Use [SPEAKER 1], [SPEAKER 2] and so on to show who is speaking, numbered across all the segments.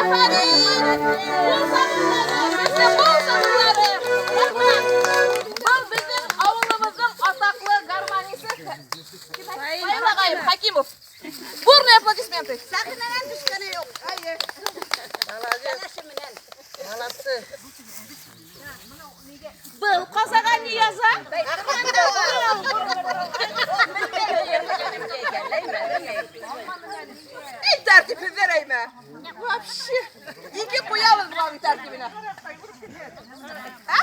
[SPEAKER 1] Афәрин! Кул сабыулары, беҙҙең кул сабыулары. Рәхмәт. Был беҙҙең ауылыбыҙҙың атаҡлы гармонисы Фаил ағай Хакимов. Бурные аплодисменты.
[SPEAKER 2] Сәхнәнән төшкәне юҡ.
[SPEAKER 1] Әйе.
[SPEAKER 2] Кәләше менән.
[SPEAKER 3] Молодцы.
[SPEAKER 1] Был ҡазаға ни яза? Эй, тәртипһеҙҙәр әймә. Вообще. Ике ҡуябыҙ быларҙың тәртибенә. А?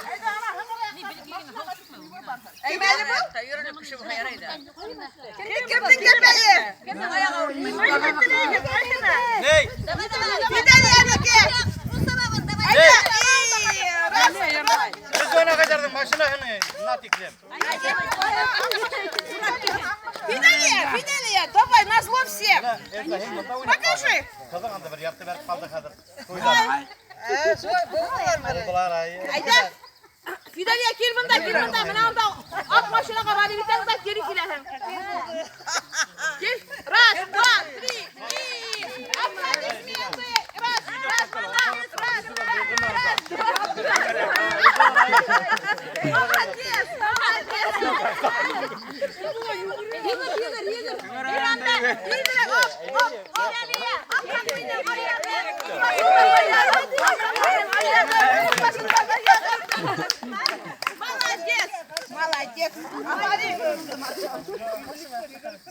[SPEAKER 1] Әймә әле был? Кемдең кәпәйе?
[SPEAKER 4] Ней!
[SPEAKER 1] Фидәлиәнеке. Әйҙә. Эй, раз, раз.
[SPEAKER 4] Ризван ағайҙарҙың машинаһын на тиклем.
[SPEAKER 1] Фидәлия, Фидәлия, давай, назло всем. Покажи.
[SPEAKER 4] Ҡыҙыҡ анда бер ярты бәреп ҡалды хәҙер. Туйҙар.
[SPEAKER 3] Шулай булдылар.
[SPEAKER 4] Булдылар, ай.
[SPEAKER 1] Әйҙә. Фидәлия, кил бында, кил бында. Мына унда ат машинаға барып итәң дә кире киләһең. Кил. Раз, два, три. И аплодисменты. Раз, раз, два, раз, два, раз, два. Молодец, молодец. Йүгер, йүгер, йүгер. Иранда, тиҙерәк, оп, оп, оп. Оп, Молодец, молодец. Афарин.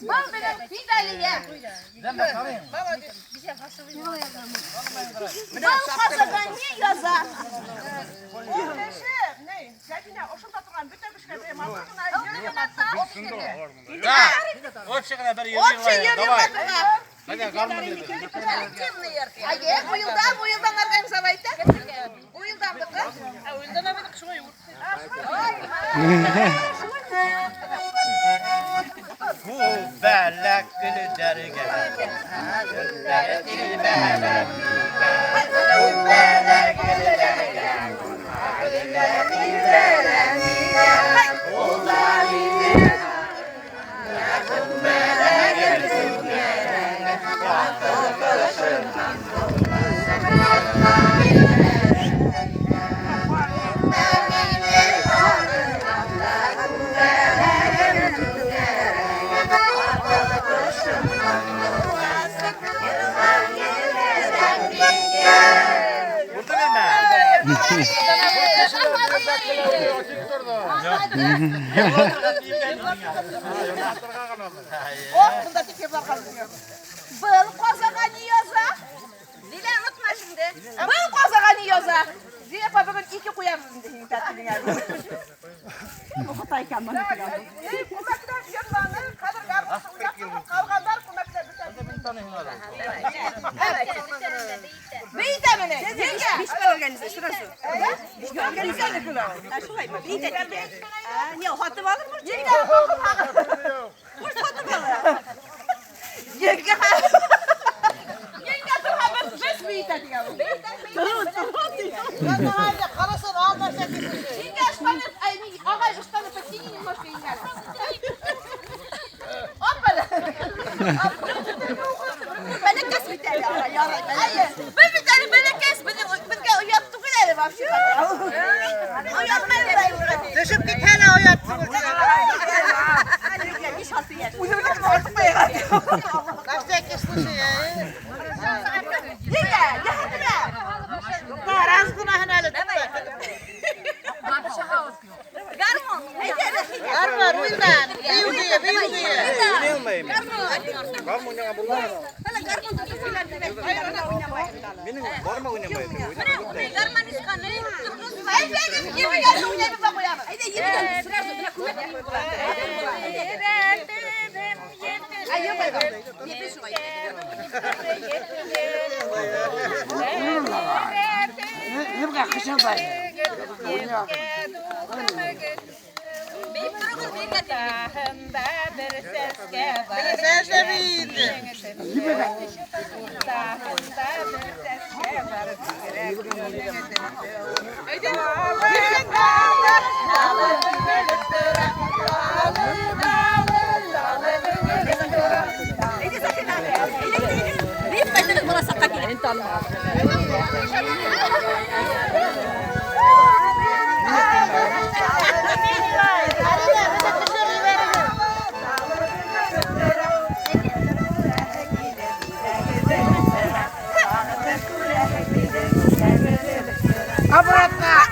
[SPEAKER 1] Был беҙҙең Фидәлия. Был ҡазаға ни яза?
[SPEAKER 3] Ул кеше, ни, Сәбинә, ошонда торған бөтә кешегә бер матур ғына
[SPEAKER 4] Да. Общий ғына бер
[SPEAKER 1] Общий
[SPEAKER 4] йыр
[SPEAKER 1] йыр
[SPEAKER 4] Давай.
[SPEAKER 1] йырлатырға.
[SPEAKER 4] Ҡайҙа гармун инде?
[SPEAKER 1] Әйе, быйылдан, быйылдан организовать итә. Быйылданбыҙ.
[SPEAKER 4] Күбәләк гөлдәргә, гөлдәр тирбәлә. Күбәләк гөлдәргә, гөлдәр тирбәлә. Улар инде күбәләк гөлдәргә, Булдымы?
[SPEAKER 1] Ох, бында тик йырлап ҡалдым. Был ҡазаға ни яза?
[SPEAKER 2] Дилә, онотма инде.
[SPEAKER 1] Был ҡазаға ни яза? Зилә апа, бөгөн ике ҡуябыҙ инде һинең тәртибеңә. Уҡыта икән быны.
[SPEAKER 3] Ни, күмәкләп йырланы, хәҙер гармунда уйнап торған, ҡалғандар күмәкләп бөтә.
[SPEAKER 1] Бейетә менә. Еңгә.
[SPEAKER 2] Не, һатып алырмы?
[SPEAKER 1] Еңгә, Еңгә. Еңгә торһа беҙ бейетә тигән ул.
[SPEAKER 3] Ҡараһын, ал на всякий случай.
[SPEAKER 1] Еңгә, штаны, ай, ни, ағай, штаны подтяни немножко еңгә. Опа!
[SPEAKER 2] Бәләкәс бит әле, ярай,
[SPEAKER 1] Әйе, беҙ бит әле бәләкәс, беҙҙең беҙгә оят түгел әле вообще. Оятмайбыҙ әле.
[SPEAKER 3] Төшөп китһә лә оят түгел.
[SPEAKER 1] Үҙебеҙҙекен артыҡ ҡуйған.
[SPEAKER 3] На всякий случай.
[SPEAKER 1] Еңгә, йәһәтерәк.
[SPEAKER 3] Раз гонаһын әле.
[SPEAKER 2] Гармун. Әйҙә, Рәхимә.
[SPEAKER 3] Гармун, уйнан. Бейеү дие, бейеү дие.
[SPEAKER 4] Уйнай алмайым. Гармун яңа булмай.
[SPEAKER 2] Һәлә гармун тотоп килә тибә.
[SPEAKER 4] Минең бармы уйнамай?
[SPEAKER 2] Гармонистканы
[SPEAKER 1] Әйҙәгеҙ, ебегән уйнайбыҙ ҙа ҡуябыҙ.
[SPEAKER 2] Әйҙә, ебегән сразу менә күмәк була.
[SPEAKER 1] Әй, йырмайбыҙ.
[SPEAKER 2] Ебе шулай. Бейеп тороғоҙ, бейергә
[SPEAKER 3] Сән дә бейе инде.
[SPEAKER 2] Әйҙә, Сәкинә. Әйҙә, әйҙә. Бейеп ҡайтығыҙ баласаҡҡа.
[SPEAKER 5] Обратно!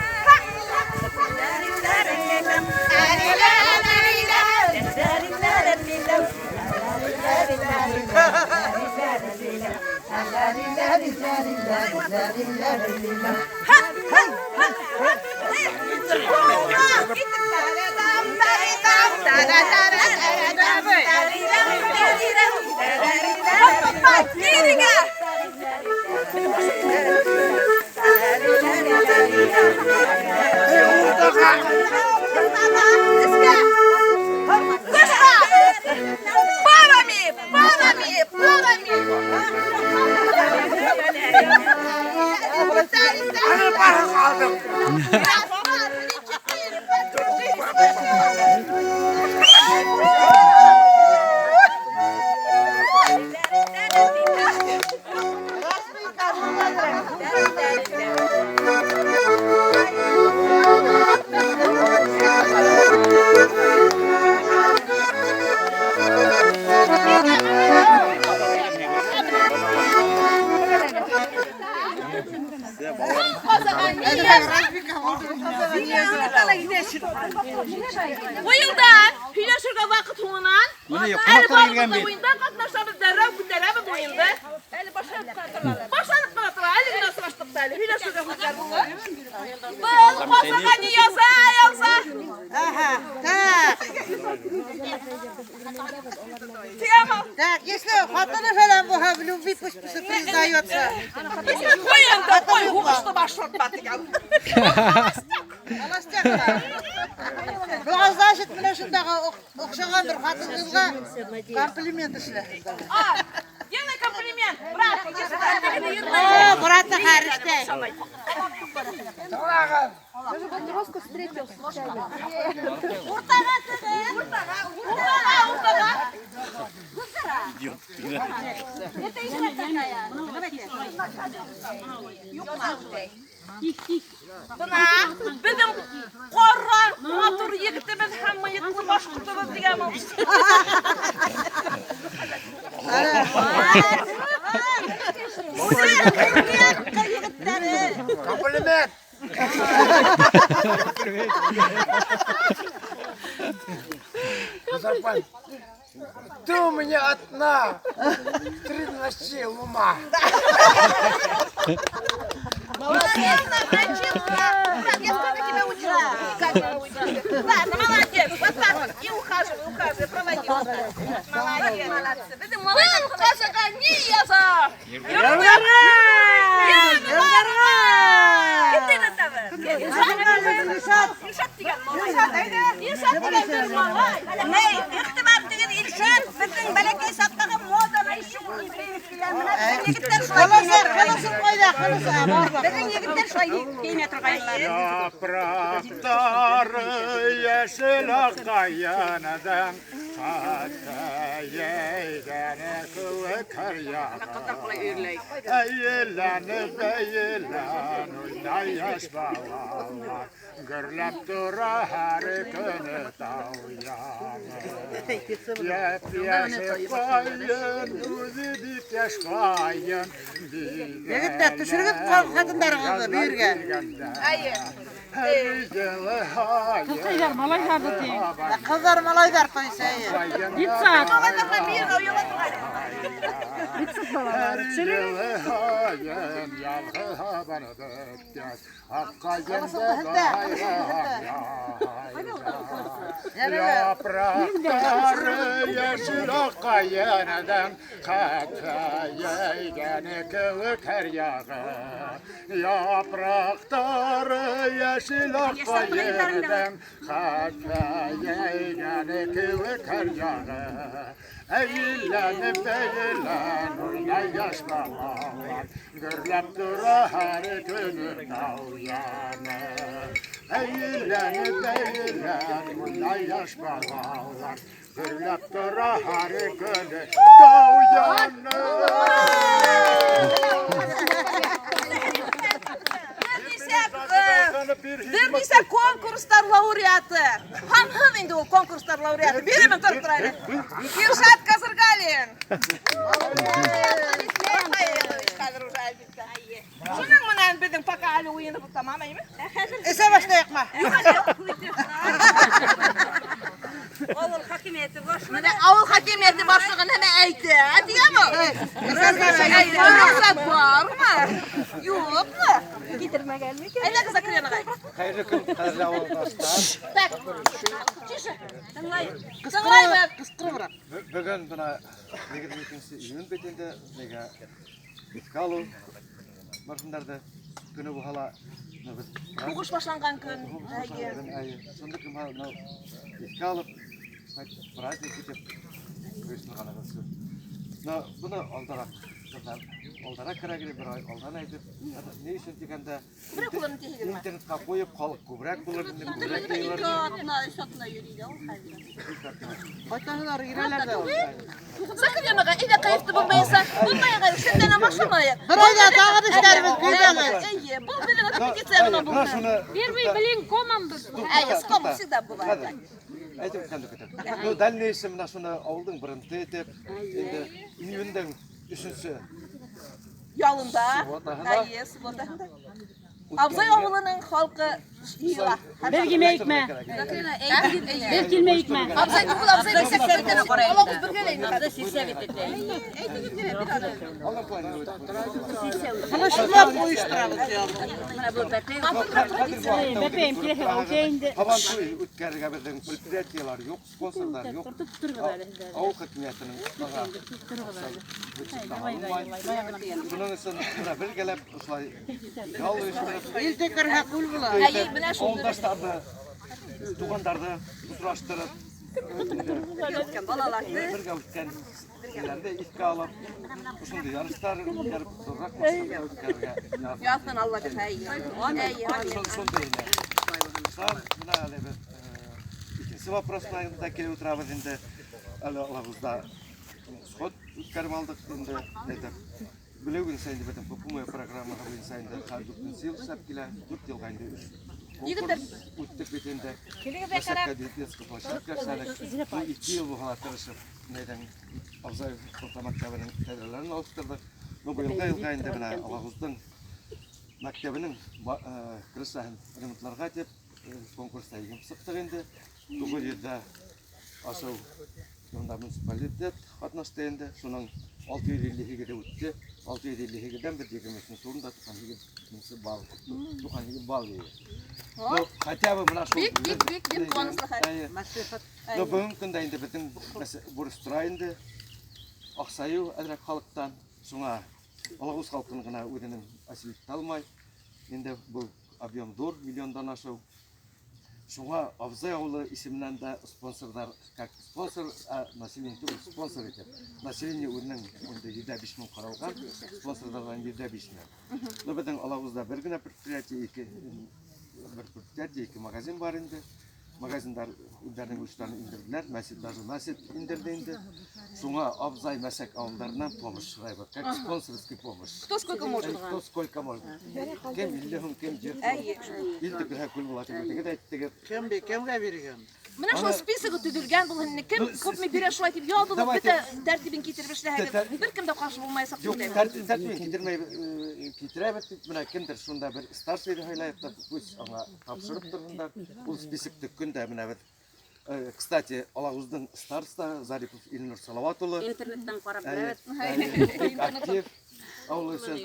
[SPEAKER 1] Палами! Палами! Палами! Раз, два, три, четыре, пять, шесть, Уйындан, һөйләшергә ваҡыт һуңынан. Әле барыбыҙ да уйында ҡатнашабыҙ, дәррәү күтәрәбеҙ уйынды. Әле башланып ҡына тора. Башланып ҡына тора, әле генә осраштыҡ та әле. Һөйләшергә һүҙҙәр булды. Был ҡазаға ни яза, яза.
[SPEAKER 5] Ага, так.
[SPEAKER 1] Тема.
[SPEAKER 5] Так, если хатыны фәлән булһа, в любви пусть признается.
[SPEAKER 1] Ҡуй инде, ҡуй, һуғышты башлатма тигән.
[SPEAKER 5] Холостяк. Быға, значит, менә шундағы оҡшаған бер ҡатын-ҡыҙға комплимент эшлә.
[SPEAKER 1] А, делай комплимент, брат, иди сюда.
[SPEAKER 5] О, брата хәрефтә.
[SPEAKER 1] Уртаға, уртаға.
[SPEAKER 2] Это еще такая.
[SPEAKER 1] Бына беҙҙең ҡара матур егетебеҙ һәм мыйыҡлы башҡортобоҙ тигән ул.
[SPEAKER 4] Комплимент!
[SPEAKER 6] Назарбаев, ты у меня одна, три ночи лума.
[SPEAKER 1] Молодец, Брат, я сколько тебя учила? Как тебя учила? Ладно, молодец. Вот так вот. И ухаживай, ухаживай, проводи. Молодец.
[SPEAKER 2] Молодцы. Беҙҙең
[SPEAKER 1] Был ҡазаға ни яза?
[SPEAKER 5] Йылдарға!
[SPEAKER 2] Кемдән атабыҙ?
[SPEAKER 5] Илшат!
[SPEAKER 2] Илшат тигән малай.
[SPEAKER 1] Илшат тигән бер малай.
[SPEAKER 2] Ней, иғтибар тигеҙ Илшат, беҙҙең бәләкәй саҡтағы моданы ишек килә. Менә беҙҙең егеттәр шулай
[SPEAKER 5] Ҡылысы,
[SPEAKER 2] кейенә торғайны.
[SPEAKER 5] ҡылысы ҡайҙа? Ҡылысы, бар, бар.
[SPEAKER 2] Беҙҙең егеттәр шулай кейенә торғайнылар.
[SPEAKER 4] Yaprakları yeşil akkayanıdan Hatta yeğdene kılı kar yağar. Eğlenip eğlen oynay yaş balalar Gürlep dura her günü dağ yanı. Yep yeşil kayın, uzi bit yaş kayın.
[SPEAKER 5] Егеттәр, төшөрөгөҙ ҡатындарығыҙҙы бейергә.
[SPEAKER 1] Эйе.
[SPEAKER 4] Ҡыҙҙар,
[SPEAKER 3] малайҙар ҙа ти.
[SPEAKER 5] Ҡыҙҙар, малайҙар ҡайсы, эйе.
[SPEAKER 1] Малайҙарға бейергә ояла торғайны.
[SPEAKER 4] Her yılı hayın yalgı habanı böktes Akkayında da hayran Yaprakları yeşil akkayından Katayegeni kılık her yağı Yaprakları yeşil akkayından Katayegeni kılık her yağı Eğlenip eğlen oynay yaş balalar Gürlep dura her günü dağ yanı Eğlenip eğlen oynay yaş balalar Gürlep dura her günü dağ yanı.
[SPEAKER 1] Бер нисә конкурстар лауреаты. Һанһыҙ инде ул конкурстар лауреаты. Бирәмен, тороп тор әле. Иршат Казыргалин. Рафаэлович хәҙер уже, әлбиттә. Шуның менән беҙҙең пока әле уйыныбыҙ тамам, әйме?
[SPEAKER 5] Эсә башлайыҡмы?
[SPEAKER 2] Ауыл хакимиәте башлығы.
[SPEAKER 1] Менә ауыл хакимиәте башлығы нәмә әйтә, тигән ул. Рөхсәт бармы? Юҡмы?
[SPEAKER 2] Китермәгән микән?
[SPEAKER 1] Әйҙәгеҙ, Закирйән ағай.
[SPEAKER 7] Хәйерле көн, ҡәҙерле ауылдаштар.
[SPEAKER 1] Так. Тише. Тыңлайбыҙ.
[SPEAKER 5] Ҡысҡырыбыраҡ.
[SPEAKER 7] Бөгөн бына 22 июнь бит инде, нигә иҫкә алыу мәрхүмдәрҙе көнө булһа ла, бына беҙ
[SPEAKER 1] Һуғыш башланған көн.
[SPEAKER 7] Һуғыш
[SPEAKER 1] Әйе.
[SPEAKER 7] башланған көн, әйе. Шунда кем мынау иҫкә алып, праздник итеп ойошторғанығыҙ өсөн. Мына быны алдараҡ, ҡыҙҙар, алдараҡ кәрәк ине, бер ай алдан әйтеп, ни өсөн тигәндә,
[SPEAKER 1] Күберәк булыр тиһегеҙме?
[SPEAKER 7] интернетҡа ҡуйып, халыҡ күберәк булыр ине, күберәк йыйылыр
[SPEAKER 2] Ике
[SPEAKER 7] ине.
[SPEAKER 2] атна, өс атна йөрөй ул хәҙер.
[SPEAKER 5] Ҡайтаһылар, ирәләр ҙә ул.
[SPEAKER 1] Закирйән ағай, әйҙә кәйефте боҙмайынса, боҙмайыҡ әле, шөттәнә башламайыҡ.
[SPEAKER 5] Бер айҙа тағы эшләрбеҙ, көйҙәгеҙ.
[SPEAKER 1] Эйе, был беҙҙең репетиция ғына
[SPEAKER 7] Мына
[SPEAKER 1] булды.
[SPEAKER 7] шуны
[SPEAKER 8] Первый блин комом беҙ.
[SPEAKER 1] Әйе, с комом всегда бывает.
[SPEAKER 7] Хәҙер әйтеп үткәнде көтәм. Ну, дальнейший мына шуны ауылдың бренды итеп, инде июньдең өсөнсө
[SPEAKER 1] Ялында.
[SPEAKER 7] Субботаһында.
[SPEAKER 1] Әйе, субботаһында. Абзай ауылының халҡы йыйыла.
[SPEAKER 8] Бер килмәйекме? Бер килмәйекме?
[SPEAKER 1] Абзай түгел, абзай бисәк Алабыҙ бергәләй.
[SPEAKER 2] Абзай сельсовет итә.
[SPEAKER 1] Әйтегеҙ генә бер аны.
[SPEAKER 7] Алла планировать.
[SPEAKER 5] Быны шулап ойошторабыҙ.
[SPEAKER 2] Менә был бәпәй.
[SPEAKER 8] Бәпәйем киләһе үтә инде.
[SPEAKER 7] Һабантуй үткәрергә беҙҙең предприятиелар юҡ, спонсорҙар юҡ.
[SPEAKER 8] Тотоп торғоҙ әле һеҙҙе.
[SPEAKER 7] Ауыл хакимиәтенең быға бюджетта алынмай. Шуның өсөн бына бергәләп ошолай ял ойоштороп,
[SPEAKER 5] Ил төкөрһә күл була.
[SPEAKER 1] Әйе, менә шул.
[SPEAKER 7] ауылдаштарҙы, туғандарҙы осраштырып,
[SPEAKER 2] Үткән балаларҙы.
[SPEAKER 7] бергә үткән нәмәләрҙе иҫкә алып, ошондай ярыштар үткәреп, ҙурыраҡ масштабта үткәрергә яҙһын.
[SPEAKER 1] Яҙһын Алла бирһә, әйе. Әйе, амин.
[SPEAKER 7] Шундай ине. Бына әле беҙ икенсе вопрос да килеп ултырабыҙ инде. Әле алабыҙҙа сход үткәреп алдыҡ инде. Әйтеп, белеүегеҙсә инде бөтөн ППМ программаһы буйынса инде хәҙер дүртенсе йыл эшләп килә. 4 йылға инде өс
[SPEAKER 1] Егеттәр.
[SPEAKER 7] конкурс үттек бит инде. Мәктәпкә детская площадка эшләнек. Бу 2 йыл булһа тырышып, нәйҙән Абзай урта мәктәбенең тәҙрәләрен алыштырҙыҡ. Ну, быйылғы йылға инде бына Алағуҙҙың мәктәбенең крышаһын ремонтларға тип конкурста еңеп сыҡтыҡ инде. 900 ашыу унда муниципалитет ҡатнашты инде. Шуның 658-е үтте. 658-дән беҙ 23-нсе урында 98 балл. 98 балл йыйҙыҡ. Ну, хотя бы бына шул.
[SPEAKER 1] Бик, бик, бик, бик ҡыуаныслы хәл.
[SPEAKER 7] Әйе. Ну, бөгөнгө көндә инде беҙҙең бурыс тора инде. Аҡса йыйыу әҙерәк халыҡтан. Шуңа Алағуҙ халҡын ғына үҙенең осилить итә алмай. Инде был объем ҙур, миллиондан ашыу. Шуңа Абзай ауылы исеменән дә спонсорҙар, как спонсор, а население түгел, спонсор итеп. Население үҙенең инде 105 мең ҡаралған, спонсорҙарҙан 105 мең. Ну, беҙҙең Алағуҙҙа бер генә предприятие, ике, бер предприятие, ике магазин бар инде. Магазиндар үҙҙәренең өлөштәрен индерҙеләр, мәсет, даже мәсет индерҙе инде. Шуңа Абзай, Мәсәк ауылдарынан помощь һорайбыҙ, как спонсорский помощь.
[SPEAKER 1] Кто сколько может?
[SPEAKER 7] Кто сколько может. Кем 50 һум, кем 100 һум.
[SPEAKER 1] Әйе.
[SPEAKER 7] Ил төкөрһә күл була тип үҙегеҙ әйттегеҙ.
[SPEAKER 5] Кем кемгә биргән?
[SPEAKER 1] Менә шул списогы төҙөлгән булһын, кем
[SPEAKER 7] Ну,
[SPEAKER 1] күпме бирә шулай дип язылып,
[SPEAKER 7] Давайте.
[SPEAKER 1] бөтә тәртибен китереп эшләһәгеҙ, бер кем дә ҡаршы булмаясаҡ
[SPEAKER 7] Юҡ,
[SPEAKER 1] дип
[SPEAKER 7] тәртибен китермәй, китерәбеҙ дип, менә кемдер шунда бер старшийҙы һайлайыҡ та, пусть аңа тапшырып торһондар. Ул списокты көндә менә беҙ, кстати, Алағуҙҙың староста Зарипов Илнур Салават улы.
[SPEAKER 2] Интернеттан ҡарап
[SPEAKER 7] Әйе,
[SPEAKER 2] беләбеҙ.
[SPEAKER 7] әйе, бик актив. Ауыл өсөн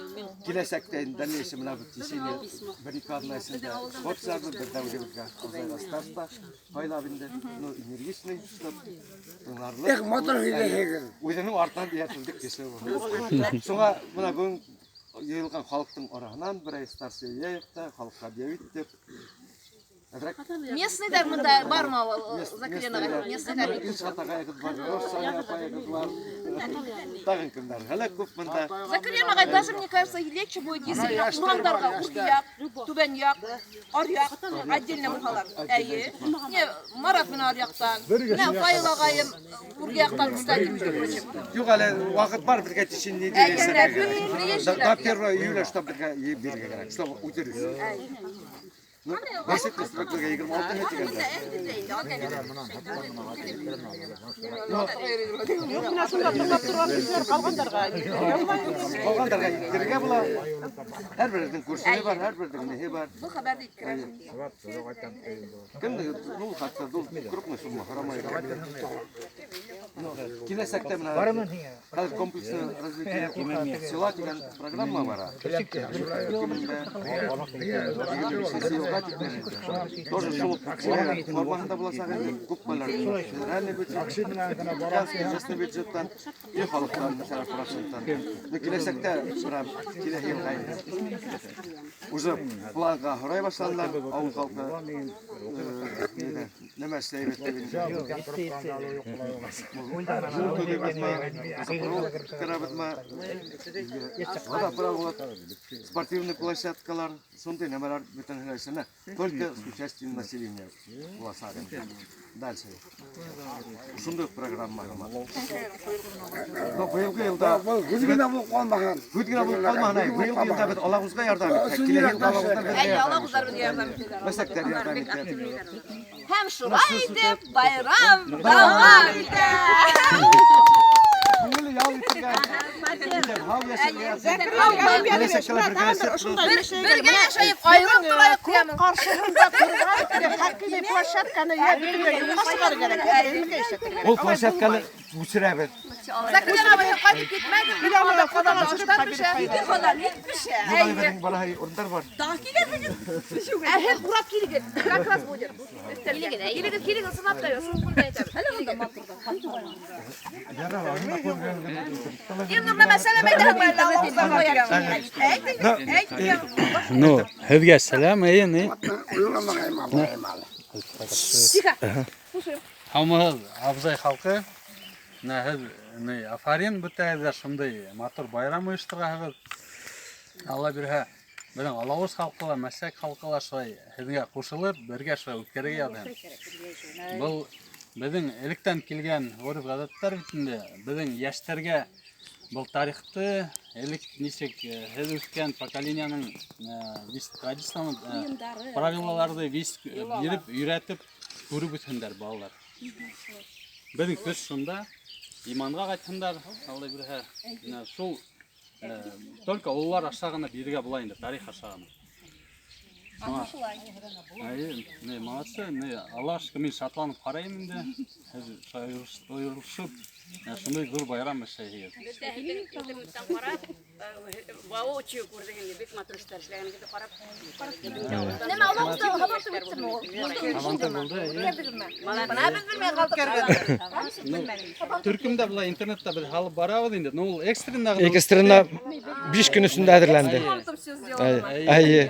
[SPEAKER 7] киләсәктә инде дальнейший менә бу течение бер ике аҙна эсендә сход яҙҙы, беҙ дә үҙебеҙгә Абзайға староста һайлап инде. Ну, энергичный, чтоб тыңларлыҡ.
[SPEAKER 6] Эх, матур һөйләйһегеҙ.
[SPEAKER 7] Үҙенең артынан эйәртелдек кеше ул. Шуңа бына бөгөн йыйылған халыҡтың араһынан берәй старший йыйыҡ та халыҡҡа объявить итеп. Әҙерәк
[SPEAKER 1] Местныйҙар мында бармы, Закирйән ағай? Местныйҙар.
[SPEAKER 7] Илшат ағайығыҙ бар, Рушания апайығыҙ бар. Тағын кемдәр? Әле күп мында.
[SPEAKER 1] Закирйән ағай, даже, мне кажется, легче будет, если урамдарға үрге яҡ, түбән яҡ, ар яҡ отдельно булһалар. Әйе. Не, Марат менән ар яҡтан. Менә Фаил ағайым үрге яҡтан, кстати, между прочим.
[SPEAKER 7] Юҡ, әле ваҡыт бар беҙгә течение
[SPEAKER 1] Әйе,
[SPEAKER 7] недели.
[SPEAKER 1] менә бер
[SPEAKER 7] До 1 июля, чтобы беҙгә йыйып бирергә кәрәк, чтобы үтер өсөн. Ну, насыйп строкаларга 26 һе тигәндә.
[SPEAKER 3] Юк, менә шунда тыңлап торган кешеләр калгандарға.
[SPEAKER 7] Калгандарға кирергә була. Һәрберенең күршеһе бар, һәрберенең неһе бар.
[SPEAKER 1] Бу хәбәрне иткерә.
[SPEAKER 7] Кемдер, ну, хатта ул крупный сумма һорамай. Ну, киләсәктә менә хәзер комплекслы развитие села дигән программа бара. 2025 елга тиклем инде. Тоже шул формаһында буласак инде, күп балалар федеральный бюджет, местный бюджеттан и халыктан, мәсәлән, проценттан. Ну, киләсәктә менә киләһе елга инде. Уже планга һорай башладылар, авыл халкы нәмә эшләйбез дип инде. Юл төзибезме, газопровод керәбезме, водопровод, спортивный площадкалар, шундый нәмәләр бөтен эшләнә. Только с участием населения буласак инде. Дальше. Шундый программа. Но быелгы елда
[SPEAKER 6] Күҙ генә булып ҡалмаған.
[SPEAKER 7] Күҙ генә булып ҡалмаған, әй, быйылгы елда беҙ Алағуҙға ярҙам иттек. Киләһе елда Алағуҙҙар беҙгә
[SPEAKER 1] Әй,
[SPEAKER 7] ярҙам
[SPEAKER 1] Алағуҙҙар беҙгә ярҙам итәләр.
[SPEAKER 7] Мәсәктәр ярҙам итә.
[SPEAKER 1] Һәм шулай итеп байрам дауам итә.
[SPEAKER 7] Күңелле ял итергә, һау йәшәргә.
[SPEAKER 1] Бергә йәшәйек, айырым торайыҡ тиәмен.
[SPEAKER 3] Каршыһында торган теге хоккейный площадканы я бөтенләй юкка чыгарыр кәрәк, я бөтенләй эшләтергә кәрәк.
[SPEAKER 7] Ул площадканы үҫтерәбеҙ.
[SPEAKER 1] Закирҗан абый кайтып китмәгеҙ, беҙ анда ҡаҙанға аштар пешә.
[SPEAKER 7] Юлай беҙҙең балаһы урындар бар.
[SPEAKER 1] Ә һеҙ урап килегеҙ, как раз будет. Килегеҙ, килегеҙ, килегеҙ, сынап та шул көндә әйтәбеҙ. Илнур, нәмә сәләм әйтәһеңме әллә Аллаһ Әйт, әйт.
[SPEAKER 9] Ну, һеҙгә сәләм, эйе, ни?
[SPEAKER 1] Тихо.
[SPEAKER 9] Һаумыһыҙ, Абзай халҡы. Менә һеҙ, ни, афарин бөтәгеҙ ҙә шундай матур байрам ойоштораһығыҙ. Алла бирһә, беҙҙең Алауыз халҡы ла, Мәсәк халҡы ла шулай һеҙгә ҡушылып, бергә шулай үткәрергә яҙһын. Был беҙҙең электән килгән ғөрөф-ғәҙәттәр бит инде. Беҙҙең йәштәргә был тарихты элек нисек һеҙ үҫкән поколениеның весь традицияны, правилаларҙы весь биреп, өйрәтеп, күреп үҫһендәр балалар. Беҙҙең көс шунда, иманға ҡайтһындар, Алла бирһә. Менә шул только ололар аша ғына бирергә була инде, тарих аша ғына. Шуңа Әйе, не, молодцы, не, Аллаға шөкөр, мин шатланып ҡарайым инде. Һеҙ шулай ойошоп, шундай ҙур байрам эшләйһегеҙ.
[SPEAKER 2] Беҙ ҙә һеҙҙең интернеттан ҡарап, воочию күрҙек инде, бик матур эштәр эшләгәнегеҙҙе ҡарап.
[SPEAKER 1] Нәмә, Алағуҙҙа һабантуй үттеме ул?
[SPEAKER 9] Һабантуй булды, эйе.
[SPEAKER 1] Үткәрҙегеҙме? Бына беҙ белмәй ҡалдыҡ.
[SPEAKER 9] Төркөмдә былай интернетта беҙ һалып барабыҙ инде. Ну, ул экстренно ғына
[SPEAKER 7] Экстренно 5 көн эсендә әҙерләнде. Әйе.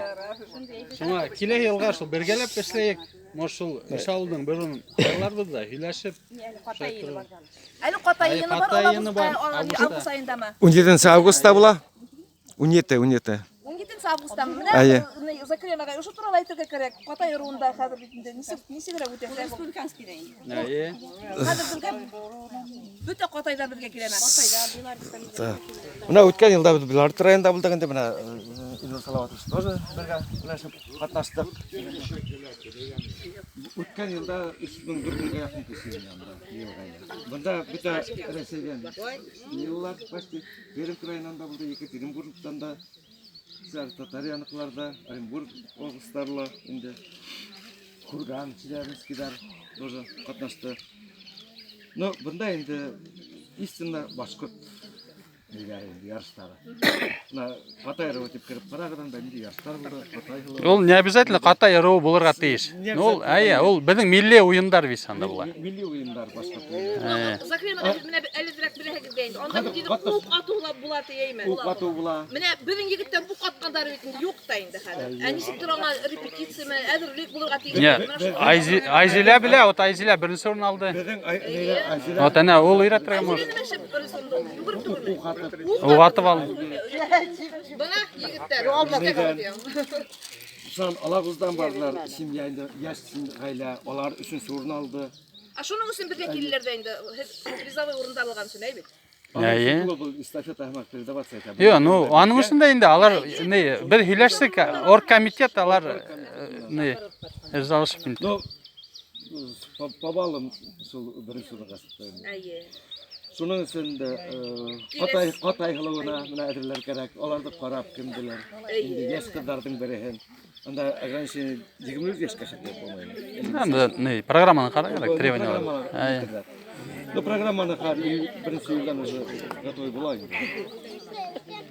[SPEAKER 9] Шуңа киләһе йылға шул бергәләп эшләйек. Может, шул эш ауылдың берен һайларбыҙ ҙа, һөйләшеп.
[SPEAKER 1] Ҡатай йыйыны бар. Әле ҡатай йыйыны бар,
[SPEAKER 9] Ҡатай йыйыны бар,
[SPEAKER 1] август, август айындамы?
[SPEAKER 7] 17 августта була. 17, 17.
[SPEAKER 1] 17 августта. Менә
[SPEAKER 7] Әйе.
[SPEAKER 1] Закирҗан ағай, ошо турала әйтергә кәрәк. Ҡатай ырыуында хәҙер бит инде нисек нисегерәк үтә?
[SPEAKER 2] Республиканскийҙа инде.
[SPEAKER 9] Әйе.
[SPEAKER 1] Хәҙер беҙгә бөтә ҡатайҙар беҙгә киләме?
[SPEAKER 7] Менә үткән елда беҙ Белорет районында булдыҡ инде, менә Илнур Салаватович тоже бергә беләшеп ҡатнаштыҡ. Үткән елда 3400 меңгә яҡын кеше йыйылды йыйылғайны. Бында бөтә Рәсәйҙән йыйылалар, почти Пермь крайынан да булды, Екатеринбургтан да, Татарияныҡылар да, Оренбург областары ла инде. Курган, Челябинскийҙар тоже ҡатнашты. Но бында инде истинно башҡорт ниләре инде, ярыштары. Бына Ҡатай ырыуы тип кереп ҡарағыҙ, анда ниндәй ярыштар булды, Ҡатай ырыуы.
[SPEAKER 9] Ул не обязательно ҡатай ырыуы булырға тейеш.
[SPEAKER 7] Не
[SPEAKER 9] Ну, ул, әйе, ул беҙҙең милли уйындар бит анда була.
[SPEAKER 7] Милли уйындар башҡорт уйындары.
[SPEAKER 1] Закирҗан ағай, менә әлегерәк беләһегеҙ инде. Анда
[SPEAKER 7] Хәҙер
[SPEAKER 1] бит инде
[SPEAKER 7] ҡатнаш-
[SPEAKER 1] уҡ атыу ла була тиейме?
[SPEAKER 7] Уҡ атыу була.
[SPEAKER 1] Менә беҙҙең егеттәр уҡ атҡандары бит инде юҡ та инде хәҙер. Ә нисектер аңа репетиция менән әҙерлек булырға тейеш.
[SPEAKER 9] Не,
[SPEAKER 1] Менә шул-
[SPEAKER 9] Айзилә белә, вот Айзилә беренсе урын алды.
[SPEAKER 7] Беҙҙең Айзилә
[SPEAKER 9] Вот әнә ул өйрәтергә может.
[SPEAKER 1] Айзилә нимә эшләп беренсе урында ул? Йүгереп түгелме?
[SPEAKER 7] уҡ атып
[SPEAKER 9] Уҡ атып алды.
[SPEAKER 1] Бына егеттәр.
[SPEAKER 7] Шунан Алағуҙҙан барҙылар, семья инде, йәш ғаилә, улар өсөнсө урын алды.
[SPEAKER 1] Ә шуның өсөн беҙгә киләләр ҙә инде, һеҙ призовой урындар алған өсөн, әй бит?
[SPEAKER 9] Әйе.
[SPEAKER 7] Был эстафета һымаҡ передаваться итә.
[SPEAKER 9] Юҡ, ну, аның өсөн дә инде алар ни, беҙ һөйләштек, оргкомитет алар ни, ризалашып инде.
[SPEAKER 7] Ну, по баллам шул беренсе урынға сыҡты.
[SPEAKER 1] Әйе.
[SPEAKER 7] Шуның өсөн дә Ҡатай Ҡатай һылыуына менә әҙерләр кәрәк. Аларҙы ҡарап кемделер. Инде йәш ҡыҙҙарҙың береһен. Анда ограничение 23 йәшкә хәтле по-моему.
[SPEAKER 9] Анда ни, программаны ҡарау кәрәк, требованиялар. Әйе.
[SPEAKER 7] Ну, программаны ҡар, беренсе июлдән уже готовый була инде.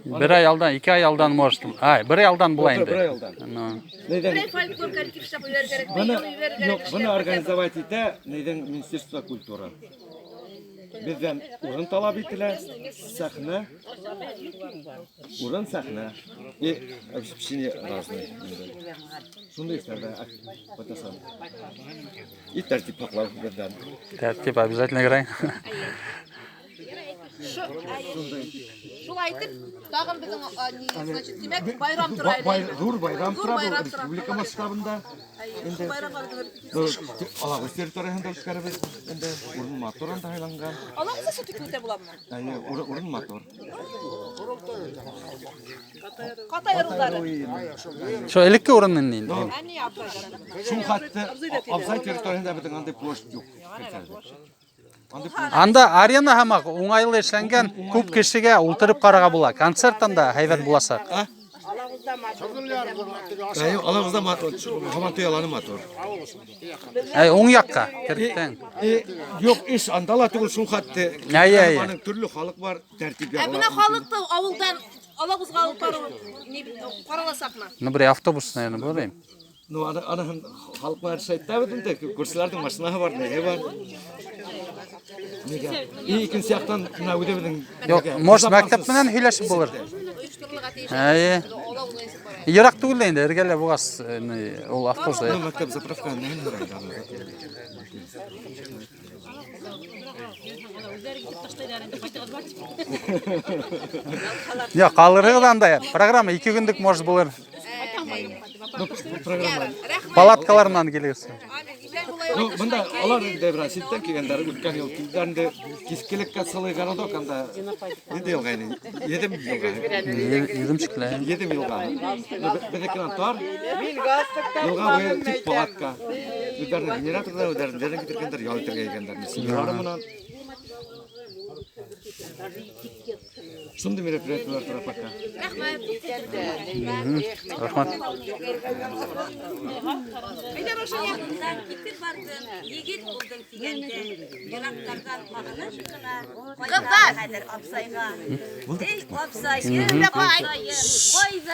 [SPEAKER 9] Бер ай алдан, 2 ай алдан может. Ай, бер ай алдан була инде.
[SPEAKER 7] Бер ай алдан.
[SPEAKER 9] Ну,
[SPEAKER 7] Нейҙән
[SPEAKER 1] Берәй фольклор коллектив эшләп ебәрер кәрәк.
[SPEAKER 7] Быны,
[SPEAKER 1] Быны,
[SPEAKER 7] юҡ, быны организовать итә нейҙән Министерство культуры. Беҙҙән урын талап ителә, сәхнә, урын сәхнә и обеспечение разный. Инде. Шундай эштәрҙә ҡатнашам. И тәртип һаҡлау беҙҙән.
[SPEAKER 9] Тәртип обязательно кәрәк.
[SPEAKER 1] Шулай итеп, тағын беҙҙең ни, значит, тимәк, байрам тора әле.
[SPEAKER 7] Ҙур байрам
[SPEAKER 1] Ҙур
[SPEAKER 7] тора был
[SPEAKER 1] байрам тора.
[SPEAKER 7] республика масштабында.
[SPEAKER 1] Шул байрамға беҙ
[SPEAKER 7] Ну, Алағүҙ территорияһында үткәрәбеҙ. Инде урын матур анда һайланған.
[SPEAKER 1] Алағыҙҙа сөтөк үтә буламы?
[SPEAKER 7] Әйе, урын матур.
[SPEAKER 1] Ҡатай ырыуҙары.
[SPEAKER 9] Шул элекке урын инде.
[SPEAKER 1] Ә ни абзайҙары?
[SPEAKER 7] Шул хәтта Абзай территорияһында беҙҙең андай площадь юҡ. Андай площадь
[SPEAKER 9] Анда арена һымаҡ уңайлы эшләнгән, күп кешегә ултырып ҡарарға була. Концерт анда һәйбәт буласаҡ.
[SPEAKER 7] Әйе, Алағыҙҙа матур, Һабантуй аланы матур.
[SPEAKER 9] Әй, уң яҡҡа керттең.
[SPEAKER 7] Юҡ, эш анда ла түгел шул хәтта.
[SPEAKER 9] Әйе, әйе.
[SPEAKER 7] Аның төрлө халыҡ бар, тәртип
[SPEAKER 1] Ә бына халыҡты ауылдан Алағыҙға алып барыу ни ҡараласаҡмы?
[SPEAKER 9] Ну, бер автобус, наверное, булыр инде.
[SPEAKER 7] Ну, аны халыҡ менән эшләйт тә бит инде, күршеләрҙең машинаһы бар, ниһе бар. Нигә? И икенсе яҡтан мына үҙебеҙҙең
[SPEAKER 9] Юҡ, может, мәктәп менән һөйләшеп булыр.
[SPEAKER 1] Ойошторолорға тейеш.
[SPEAKER 9] Әйе.
[SPEAKER 1] Алағыҙға нисек бара?
[SPEAKER 9] Йыраҡ түгел инде, эргәлә булғас, ни, ул автобус.
[SPEAKER 7] Ну, мәктәп заправка нәһен һорай аны.
[SPEAKER 8] Үҙҙәре китеп ташлайҙар инде, ҡайтығыҙ бар тип.
[SPEAKER 9] Юҡ, ҡалырығыҙ анда. Программа 2 көнлөк может булыр.
[SPEAKER 7] Ну, программа.
[SPEAKER 1] Рәхмәт.
[SPEAKER 9] Палаткалар менән килегеҙ.
[SPEAKER 1] Амин. Иҫән булайыҡ.
[SPEAKER 7] Ну, бында алар инде бер ситтән килгәндәр, үткән йыл килгәндәр инде Кискелеккә целый городок анда. Ниндәй йылға ине? Еҙем йылға.
[SPEAKER 9] Еҙем шикелле.
[SPEAKER 7] Еҙем йылға. Ну, беҙҙекенән тар. Йылға буйы тик палатка. Үҙҙәренең генераторҙар, үҙҙәрен китергәндәр, ял итергә килгәндәр. Семьялары менән. Шундай мероприятиелар тора пока.
[SPEAKER 1] Рәхмәт.
[SPEAKER 9] Рәхмәт.
[SPEAKER 1] Әйҙә, Раушания.
[SPEAKER 2] Авылдан китеп бардым, егет булдым тигәндә, йыраҡтарҙан һағынып ҡына ҡайтам
[SPEAKER 1] Ҡыҙҙар!
[SPEAKER 2] хәҙер абзайға. Эй, абзайым, абзайым, ҡайҙа